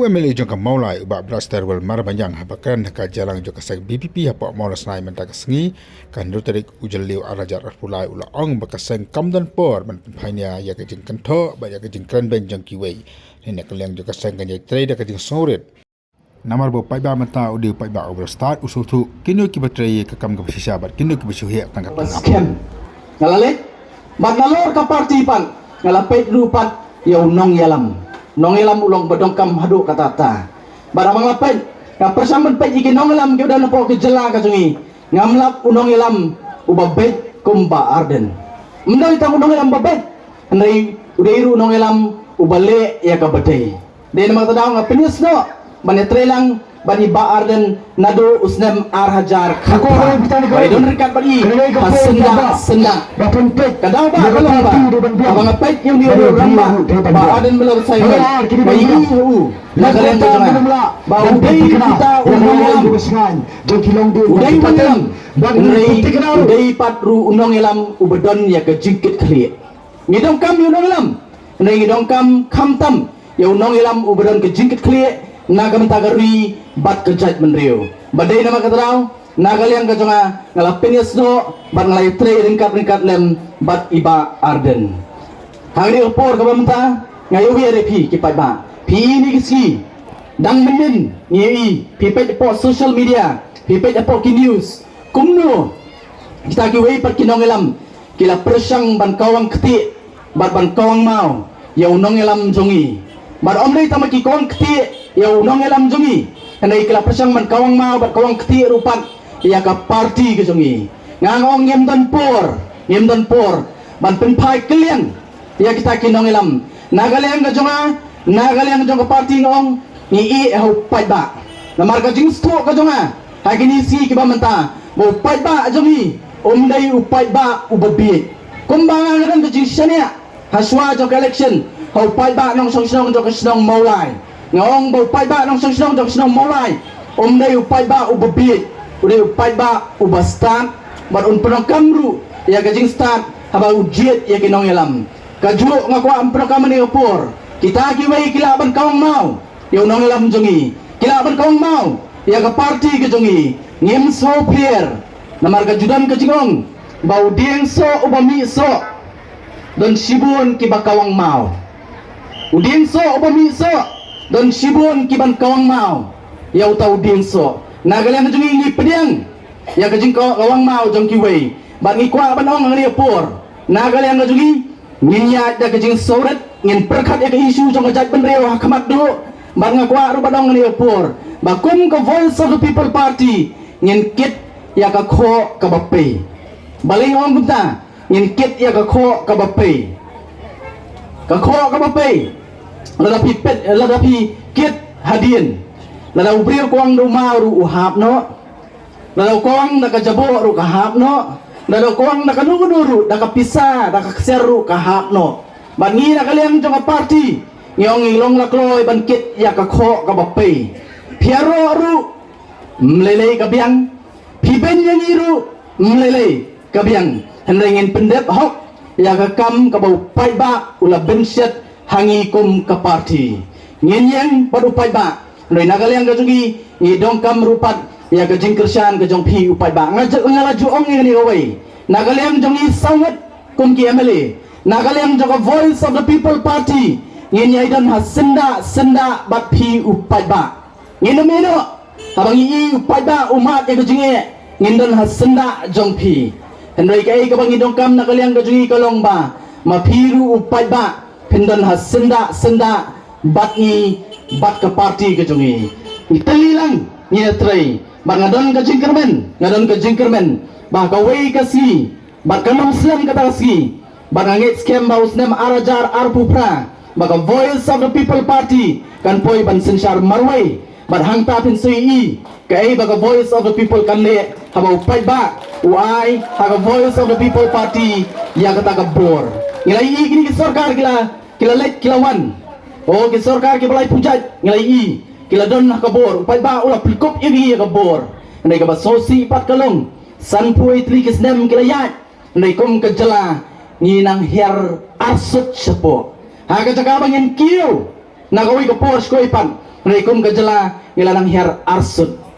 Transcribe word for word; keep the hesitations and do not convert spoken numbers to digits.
U M L A jong ka Mawlai, u Bah Brightstarwell Marbaniang, haba kren ha ka jingïalang jong ka seng V P P hapoh Mawlasnai mynta ka sngi, ka hynriew tarik u Jylliew ar hajar arphew lai, u la ong ba ka seng kam don por ban pynpainia ïa ka jingkynthoh bad ïa ka jingkren beiñ jong kiwei. Hynrei na ka liang jong ka seng kan ïai trei da ka jingsngewrit. Namar ba u paidbah mynta u dei u paidbah uba riewstad, u sngewthuh kino kiba trei ïa ka kam kaba shisha bad kino kiba shu heh tang ka tnat. Skhem. Nga la leit bad nalor ka party pat, nga la peit ruh pat ïa u nongïalam. Nongïalam u long ba donkam haduh katta katta. Bad haba nga la peit, nga pyrshang ban peit ïa ki nongïalam kiba don hapoh ka jylla ka jong ngi, ngam lap u nongïalam uba beit kum Bah Ardent. Ym dei tang u nongïalam ba beit, hynrei u dei ruh u nongïalam uba leh ïa kaba dei. Dei namar kata daw nga pynïasnoh ban ïatrei lang bad i Bah Ardent naduh u snem ar hajar khatphra. Ba i don ryngkat bad i ha syndah syndah. Ka daw ba ka long ba, haba nga peit ïa une u rangbah, Bah Ardent Miller Simon, nga ïohi ha u, na ka liang ka jong nga, ba u dei kita u nongïalam. U dei u nongïalam, hynrei u dei pat ruh u nongïalam uba don ïa ka jingkitkhlieh. Ngi donkam ïa u nongïalam, hynrei ngi donkam khamtam ïa u nongïalam uba don ka jingkitkhlieh na ka bynta ka ri bad ka jaitbynriew. Ba dei namar kata daw, na ka liang ka jong nga, nga la pynïasnoh bad nga la ïatrei ryngkat ryngkat lem bad i Bah Ardent. Ha kane ka por kaba mynta, nga ïohi ïa phi ki paidbah, phi ïa kine ki sngi dang mynnin ngi ïohi, phi peit hapoh social media, phi peit hapoh ki news, kumno kita kiwei pat ki nongïalam ki la pyrshang ban kawang ktieh bad ban kawang maw ïa u nongïalam jong ngi. Bad ym dei tang ba ki kawang ktieh ïa u nongïalam jong ngi, hynrei ki la pyrshang ban kawang maw bad kawang ktieh ruh pat ïa ka party ka jong ngi. Nga ong ngim don por, ngim don por ban pynphai kylliang ïa kita ki nongïalam. Na ka liang ka jong nga, na ka liang jong ka party nga ong, ngi ïeh ha u paidbah. Namar ka jingsngewthuh ka jong nga ha kine sngi kiba mynta, ba u paidbah jong ngi um dei u paidbah uba bieit. Kumba nga nga don ka jingshaniah ha shuwa jong ka election ha u paidbah nongshong shnong jong ka shnong Mawlai. Nga ong ba u paidbah nongshong shnong jong ka shnong Mawlai um dei u paidbah uba bieit, u dei u paidbah uba stad, bad un pyndonkam ruh ïa ka jingstad haba u jied ïa ki nongïalam. Kajuh nga kwah ban pyndonkam ha kane ka por, kita kiwei ki lah ban kawang maw ïa u nongïalam jong ngi, ki lah ban kawang maw ïa ka party ka jong ngi, ngim sngewpher. Namar ka ju don ka jingong ba u dieng soh uba mih soh don shibun kiba kawang maw. U dieng soh uba mih soh don shibun kiban kawang maw ïa uta u dieng soh. Na ka liang ka jong ngi ngi pdiang ïa ka jingkawang maw jong kiwei, bad ngi kwah ban ong ha kane ka por, na ka liang ka jong ngi, ngin ïaid da ka jingsngewrit, ngin pyrkhat ïa ka issue jong ka jaitbynriew ha khmat duh. Bad nga kwah ruh ban ong ha kane ka por ba kum ka Voice of the People Party ngin kit ïa ka khoh kaba pei. Balei nga ong kumta, ngin kit ïa ka khoh kaba pei? Ka khoh kaba pei, lada phi peit, lada phi kit hadien, lada u briew u kawang da u maw ruh u hap noh. Lada u kawang da ka jaboh ruh ka hap noh. Lada u kawang da kano kano ruh, da ka pisa, da ka ksiar ruh ka hap noh. Bad ngi na ka liang jong ka party ngi ong ngi long la kloi ban kit ïa ka khoh kaba pei. Phi ïaroh ruh, ym lei lei ka biang. Phi beiñ ïa ngi ruh, ym lei lei ka biang. Hynrei ngin pyndep hok ïa ka kam kaba u paidbah u la bynshet ha ngi kum ka party. Ngin ïeng bad u paidbah. Hynrei na ka liang ka jong ngi, ngi donkam ruh pat ïa ka jingkyrshan ka jong phi u paidbah. Nga ju, nga la ju ong ïa kane kawei, na ka liang jong ngi saw ngut kum ki M L A, na ka liang jong ka Voice of the People Party, ngin ïai don ha syndah syndah bad phi u paidbah. Ngin ym ïehnoh haba ngi i u paidbah u mad ïa ka jingeh, ngin don ha syndah jong phi. Hynrei kaei kaba ngi donkam na ka liang ka jong ngi ka long ba ma phi ruh u paidbah phin don ha syndah syndah bad ngi, bad ka party ka jong ngi. Ngi tei lang, ngi ïatrei. Bad nga don ka jingkyrmen, nga don ka jingkyrmen ba ha kawei ka sngi, bad kan ym slem kata ka sngi, bad nga ngeit skhem ba u snem ar hajar arphew phra ba ka Voice of the People Party kan poi ban synshar marwei. Bad hangta phin sa ïohi kaei ba ka Voice of the People kan leh haba u paidbah u ai ha ka Voice of the People Party ïa kata ka bor. Ngi la ïohi kine ki sorkar ki la, ki la leit ki la wan. O, ki sorkar kiba laiphew jait ngi la ïohi ki la don ha ka bor. U paidbah u la pynkup ïa ki ïa ka bor. Hynrei kaba sngewsih pat ka long, sanphew wei tylli ki snem ki la ïaid, hynrei kum ka jylla ngi nang hiar arsut shapoh. Ha ka jaka ba ngin kiew Na kawei ka por shuh pat, hynrei kum ka jylla ngi la nang hiar arsut.